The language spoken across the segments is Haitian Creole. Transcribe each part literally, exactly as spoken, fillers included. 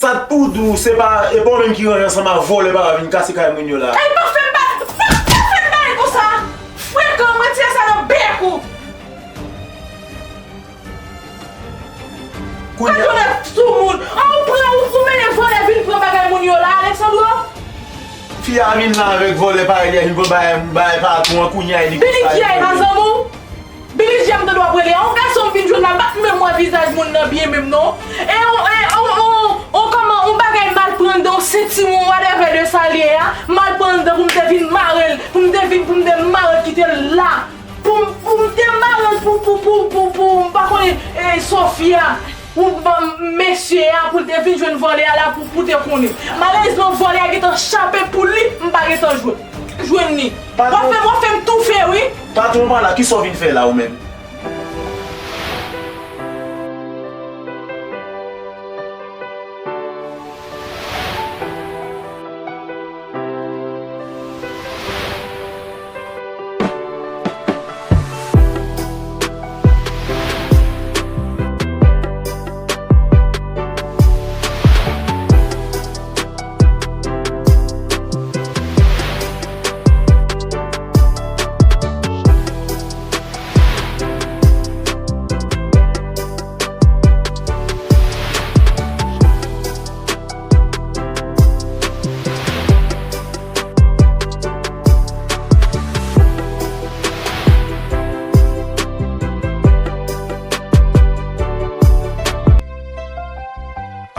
Sa t pou di w, se pa, e pa w menm ki ranje ansanm ak vòlè pa w vin kase kay moun yo la. Ay, pa fè m ba-, pa, pa fè m bagay konsa. Frekan, mwen tire sa nan bèk ou. Kounye a, sou moun. An, ou pran, ou, ou mennen vòlè vin pran bagay moun yo la, Alexandro? Fi a vin la avèk vòlè parèy li a, vin pran bagay, bagay patwon an, kounye a li Billy J a pa zanmi w? Billy J m tande w ap rele a, yon gason m vin jwenn la, m pa t menm wè vizaj moun nan byen menm non. E yon, e yon, yon, yon kòman, yon bagay mal pran anndan yon sentiwon, whatever de sa l ye a, mal pran anndan pou m te vin mare l, pou m te vin, pou m te mare l kite l la. Pou m, pou m te mare l pou, pou, pou, pou, pou, m pa konnen, e, Sofia, ou ban mesye a pou l te vin jwenn vòlè a la pou, pou te konnen. Malerezman, vòlè a gentan chape pou li, m pa gentan jwenn, jwenn li. W ap fè m, w ap fè m toufe, wi. Patwon pa la, kisa w vin fè la ou menm?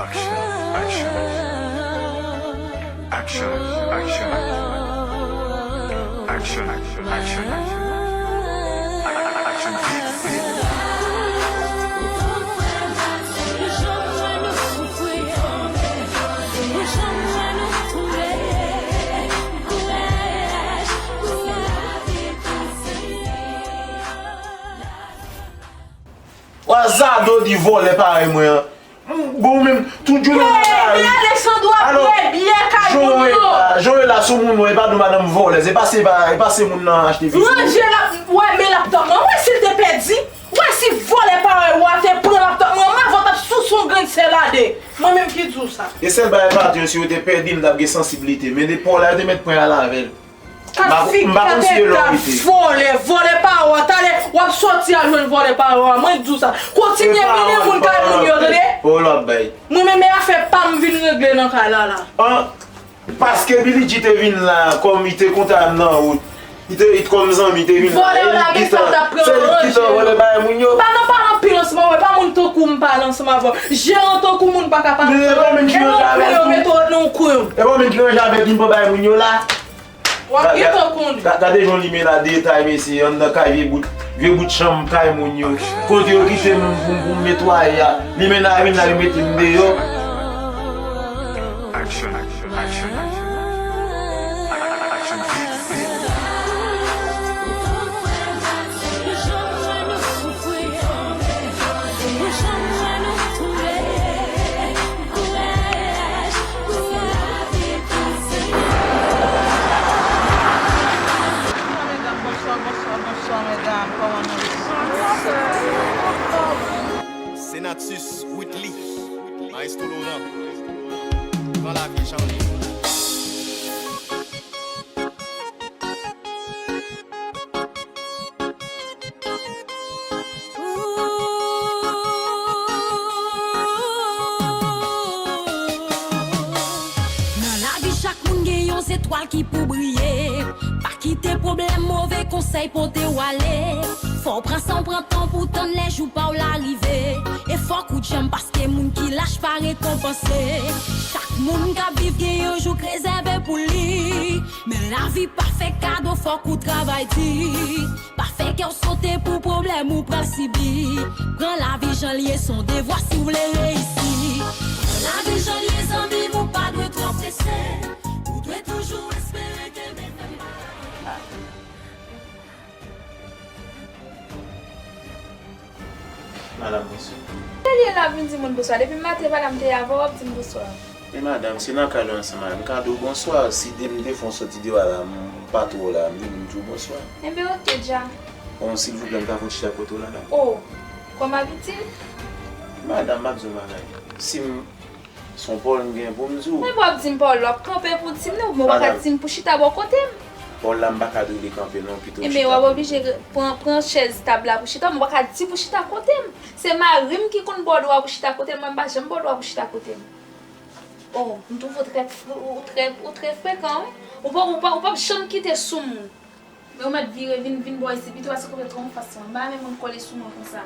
Action, action, action. Action, action, action. Action, action, action, action. Action, vit, vit. Wazado di vòlè parèy mwen an. Bon, ou menm, tout jounen nan lari. Alexandro ap bwè byè kay moun yo. Joel la, Joel la, sou moun non, e pa di w madanm vòlèz, e pa se, e pa se moun nan achte vye. Ranje l ap, wè, men laptop mwen, wè si l te pèdi, wè si vòlè parèy ou a te pran laptop mwen, m avè w t ap souse yon grenn sèlade. Mwen menm ki di w sa. E sèl bagay patwon, si yo te pèdi, m t ap gen sansiblite, men depi w la, yo te mèt pran al avè l. Kat figi, kat eta, vòlè, vòlè pa ou a. Talè, w ap sòti al jwenn vòlè pa ou a. Mwen di w sa. Kontinye mennen moun kay moun yo, tande? Mwen menm, e afè pa m vin regle nan kay la, la. An, paske Billy G te vin la, kòm li te kontan nan wout. Li te, li kòm zanmi, li te vin la. Vòlè yo lage sa, l t ap pran ranje. Se li ki t ap vòlè bagay moun yo. Pa nan pale anpil ansanm avè w, e pa moun tankou m pale ansanm avè w. Jeran tankou moun pa ka pale ansanm avè w. E pa w menm ki ranje avèk li. E pa w menm ki ranje avèk li, m pran bagay moun yo la. W ap gentan konnen. Gade jan w limen la detay, mesye, anndan kay vye bout, vye bout chanm kay moun yo. Kote yo kite m pou, pou m netwaye a. Limen la vin la, yo mete m deyò. Action, action, action, action. Action, vit, vit. Bonswa, medam, bonswa, bonswa, bonswa, medam. Kòman nou ye? Senatus Whitley, Maestro Laurent, pran lavi jan l ye. Nan lavi, chak moun gen yon zetwal ki pou briye. Pa kite pwoblèm, move konsèy pote w ale. Fò w pran san w pran tan pou tann lè jou pa w la rive. E fòk ou djanm, paske moun ki lach pa rekonpanse. Chak moun k ap viv gen yon jou k rezève pou li. Men lavi pa fè kado, fòk ou travay di. Pa fè kè w sote pou pwoblèm ou pral sibi. Pran lavi jan l ye, se yon devwa si w vle reyisi. Pran lavi jan l ye, zanmi m, ou pa dwe twò prese. Ou dwe toujou espere ke men fè mal. Madanm, bonswa. Sa l ye la ap vin di moun bonswa? Depi maten, pandan m te avè w, w ap di m bonswa. Men madanm, se nan kay la ansanm avè m. M ka di w bonswa, si de, m te fè yon soti deyò a la, m pa t wè w la, m vini, m di w bonswa. Enben, oke, dja. Bon, silvouplè, m ka fè yon ti chay kote w la, la? O, kòm abitid. Madanm, m ap di w yon bagay. Si m, Se yon pawòl m gen pou m di w. Men w ap di m pawòl, w ap kanpe pou di m non, men w pa ka Madanm. Di m pou chita bò kote m. Pawòl la m pa ka dwe li kanpe non, pito w Ebyen, chita w ap pou oblije pran, pran chèz tab la pou chita, men w pa ka di pou chita kote m. Se mari m ki konn ba w dwa pou chita kote l, mwen m pa janm ba w dwa pou chita kote m. Oh, m twouve w trè, fre- ou trè, ou trè frekan, wi. Ou pa, ou pa, ou pa janm kite sou moun. Men ou mèt vire vin, vin bò isit pito, paske ou fè twò anfas mwen. M pa renmen moun kole sou mwen konsa.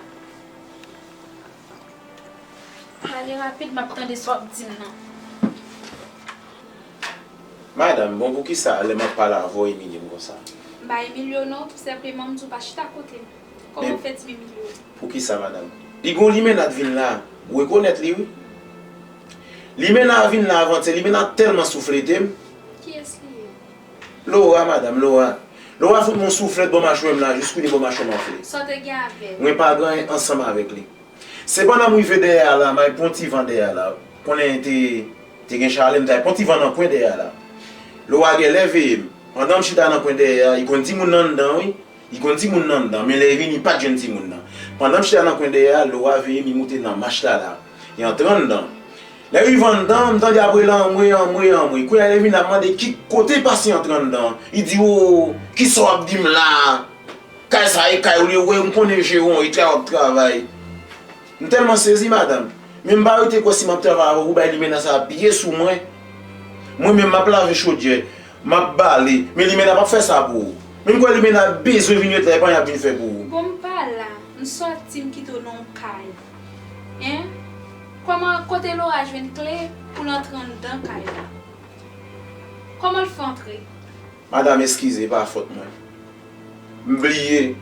Pale rapid, m ap tande sa w ap di m nan. Madanm, bon poukisa lè m ap pale avè w w imilye m konsa? M pa imilye w non, tou senpleman m di w pa chita kote m. Kòman w fè di m imilye w? Poukisa madanm? Li gon limena t vin la, ou rekonèt li wi. Limena vin la avantyè, limena tèlman souflete m. Kiyès li ye? Lora madanm, Lora. Lora fout mwen yon souflèt bò machwè m la, jis kounye bò machwè m anfle. Sa w te gen avè l? Mwen pa gen anyen ansanm avèk li. Se pandan m rive dèyè a la, m al pran yon ti van dèyè a la. Konnen te, te gen chalè, m t al pran yon ti van nan kwen dèyè a la. Lora genlè veye m. Pandan m chita nan kwen dèyè a, li konn timoun nan anndan wi. Li konn timoun nan anndan, men lè li vini, li pa t jwenn timoun nan. Pandan m chita nan kwen dèyè a, Lora veye m, li moute nan mach la la. Li antre anndan. Lè li rive anndan, m tande ap rele anmwe, anmwe, anmwe. Kounye a li vin ap mande ki kote pase antre anndan. Li di, o, kisa w ap di m la a? Kay sa a e kay ou li ye, ou wè m konnen jeran w, e travay w ap travay. M tèlman sezi, madanm. Men m pa rete kwè si m ap travay avè w pou bay limena sa a piye sou mwen. Mwen menm m ap lave chodyè, m ap bale, men limena p ap fè sa pou ou. Men m kwè limena bezwen vin ret la, e pa anyen l ap vin fè pou ou. Bon, m pa la. M sòti, m kite w nan yon kay. Hein? Kòman, kote Lora jwenn kle pou l antre anndan kay la? Kòman l fè antre? Madanm, eskize, e pa fòt mwen. M bliye,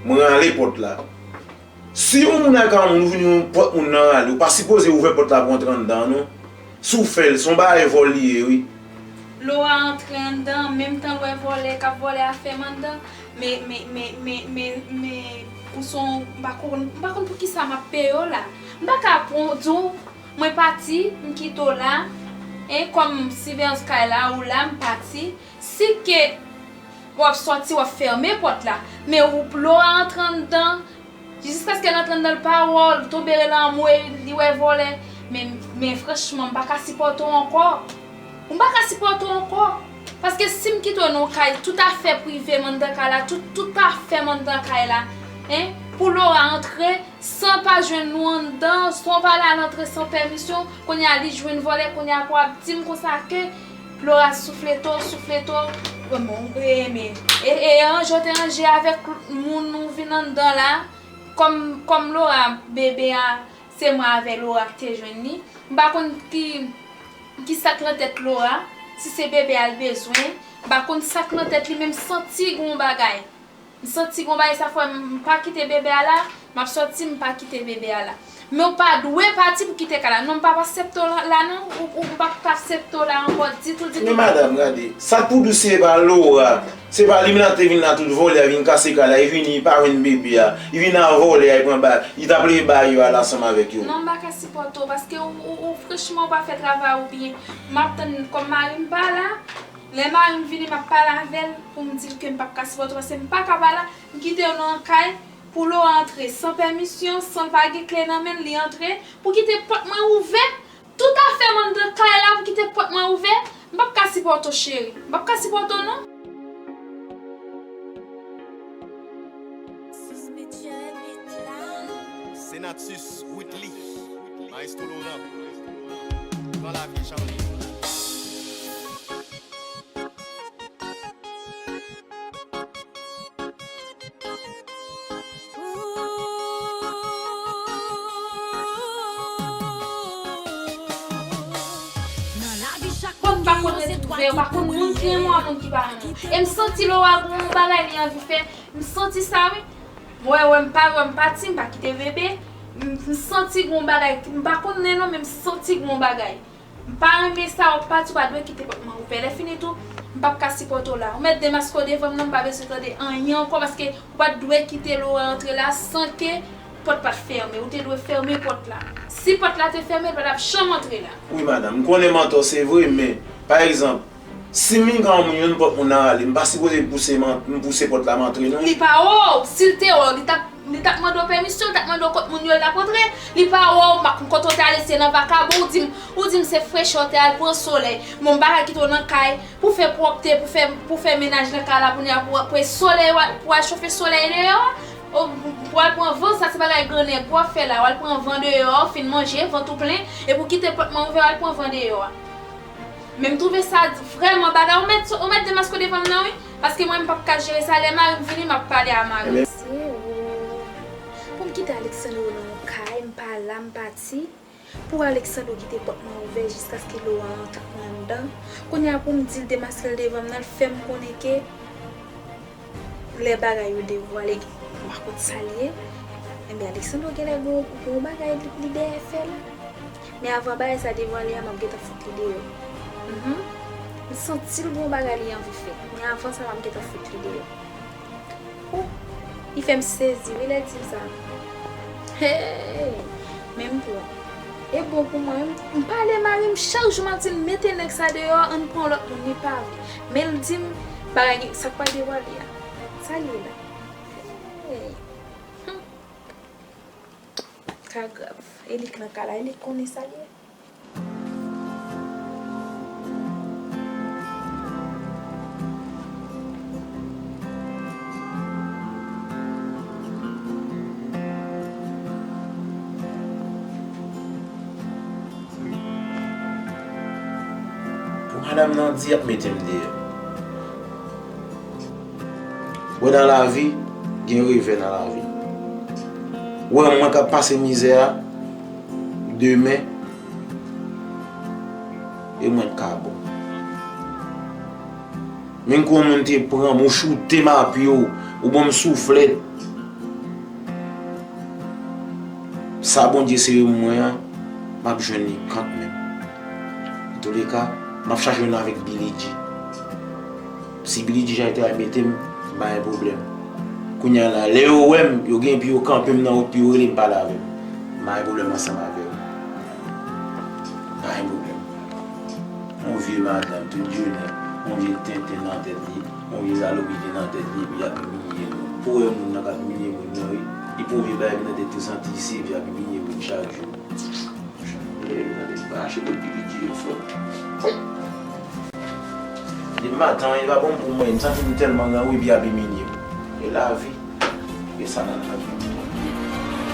mwen rale pòt la. Si yon moun ak yon moun, ou vini yon pòt moun nan rale, ou pa sipoze ouvè pòt la pou antre anndan an non. Si w fè l, se yon bagay vòl li ye wi. Lora antre anndan, menm tan l wè vòlè k ap vòlè afè m anndan, men, men, men, men, men, men, ou se yon, m pa konn, m pa konn poukisa m ap peye w la. M pa ka pran w di w, mwen pati, m kite w la, e kòm siveyans kay la, ou la, m pati. Si ke w ap sòti, w ap fèmen pòt la, men ou, Lora antre anndan, jiskaske l antre anndan, l pa wè w, l tonbe rele anmwe, li wè vòlè. Men, men franchman, m pa ka sipòte w ankò. M pa ka sipòte w ankò. Paske si m kite w nan yon kay, tout afè prive m anndan kay la, tout, tout afè m anndan kay la, hein, pou Lora antre, san pa jwenn nou anndan, san w pa la l antre san pèmisyon, kounye a li jwenn vòlè, kounye a pou ap di m konsa ke Lora souflete w, souflete w. Bon, bon, e, men, e, e ranje w te ranje avèk moun ou vin anndan la, kòm, kòm Lora, bebe a, se mwen avè Lora ki te jwenn li. M pa konn ki, ki sa k nan tèt Lora, si se bebe a l bezwen, m pa konn sa k nan tèt li, men m santi gon bagay. M santi gon bagay sa fè m pa kite bebe a la, m ap sòti m pa kite bebe a la. Men w pa dwe pati pou kite kay la. Non, m p ap aksepte w la, la non, ou, ou, m p ap aksepte w la ankò ditou, ditou. Men madanm, gade, sa k pou dous se pa Lora, se pa li menm nan te vin la tout vòlè a vin kase kay la, li vini, li pa jwenn bebe a, li vin a vòlè a, li pran ba, li t ap leve bagay yo al ansanm avèk yo. Non, m pa ka sipòte w, paske ou, ou, ou franchman ou pa fè travay ou byen. M ap tann kòm mari m pa la, lè mari m vini m ap pale avè l pou m di l ke m p ap ka sipòte w, paske m pa ka pa la, m kite w nan kay pou Lora antre san pèmisyon, san l pa gen kle nan men l, li antre, pou kite pòt mwen ouvè, tout afè m anndan kay la, pou kite pòt mwen ouvè, m p ap ka sipòte w cheri, m p ap ka sipòte w non. Senatus Woodly, Maestro Laurent, pran lavi jan w ye. Konn pa konn retwouve, ou pa konn moun ki renmen w ak moun ki pa renmen w. E m santi Lora gon bagay li anvi fè, m santi sa wi. M wè, wè, m pa, wè, m pati, m pa kite bebe. M, m santi gon bagay, m pa konnen non, men m santi gon bagay. M pa renmen sa, w ap pati, w pa dwe kite pòt mwen ouvè. Lè fini tou, m p ap ka sipòte w la. Ou mèt demaske w devan m nan, m pa bezwen tande anyen ankò, paske ou pa t dwe kite Lora antre la san ke pòt pa t fèmen. Ou te dwe fèmen pòt la. Si pòt la te fèmen, l pa t ap janm antre la. Wi madanm, m konnen m antò se vre, men, pa egzanp, si m vin ka yon moun, yon pòt moun nan rale, m pa sipoze pouse m an-, m pouse pòt la m antre non. Li pa wè w, si l te wè w, li t ap Li t ap mande w pèmisyon, li t ap mande w kot moun yo l t ap antre. Li pa wè w, m pa konn kote w te ale, se nan vakabon, ou di m, ou di m se frechè w te al pran solèy. Bon, m pa ka kite w nan kay pou fè pwòpte, pou fè, pou fè menaj nan kay la, kounye a pou, pou solèy, w al, pou al chofe solèy deyò. Ou, pou al pran van, sa se bagay gran nèg w ap fè la, w al pran van deyò, fin manje, vant ou plen, epi w kite pòt mwen ouvè, w al pran van deyò a. Men m twouve sa vrèman bagay, ou mèt, ou mèt demaske w devan m nan wi, paske mwen m p ap ka jere sa, lè mari m vini, m ap pale a mari m. Mesye, o, pou m kite Alexandro nan yon kay, m pa la, m pati, pou Alexandro kite pòt mwen ouvè jiskaske lo a antre anndan, kounye a pou m di l demaske l devan m nan, l fè m konnen ke lè bagay yo devwale, m pa konn sa l ye. Enben, Alexandro genlè gon, gon bagay li, li dèyè fè la. Men avan bagay sa devwale a, m ap gentan fout li deyò. Mhm. M santi l gon bagay li anvi fè. Men avan sa, m ap gentan fout li deyò. Ou, li fè m sezi, wi, lè l di m sa. Hey! Men m pran. E bon pou mwen, m, m pale mari m chak jou, m ap di l, mete nèg sa deyò, ann pran lòt moun, li pa vle. Men l di m, bagay gen, sa k pral devwale a. Sa l ye la? Hey. Hmm. Ka grav. E li k nan kay la, e li k konnen sa l ye. Pou madanm nan di y ap mete m deyò. Wè nan lavi, gen revè nan lavi. Wè mwen k ap pase mizè a, demen, e mwen k ka bon. Menm kou yon moun te pran m, ou choute m a pye w, ou ban m souflèt. Sa Bondye sere mwen an, m ap jwenn li kanmenm. Antouleka, m ap chache jwenn avèk Billy G. Si Billy G te al mete m, m pa gen pwoblèm. Kounye a la, lè yo wè m, yo gen pou yo kanpe m nan wout, pou yo rele m pale avè m. M pa gen pwoblèm ansanm avè yo. M pa gen pwoblèm. Yon vye madanm, tout jounen, yon vye tenten nan tèt li, yon vye zalopite nan tèt li, epi y ap imilye moun. Pou wè moun nan k ap imilye moun nan, wi. Li pou wè bagay nan tèt li, santi se vye ap imilye moun chak jou. Depi maten an, e pa bon pou mwen, m santi m tèlman gran, wi, epi y ap imilye m. E lavi. E sa nan lavi.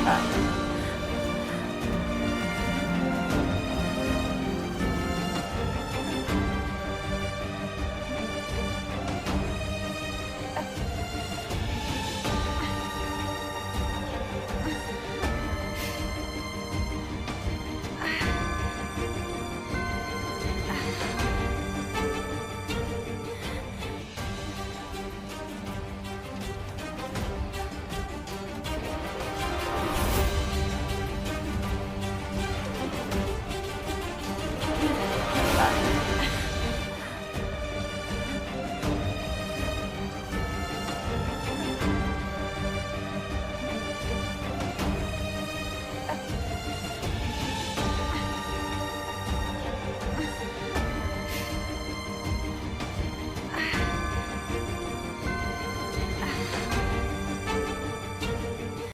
Lavi.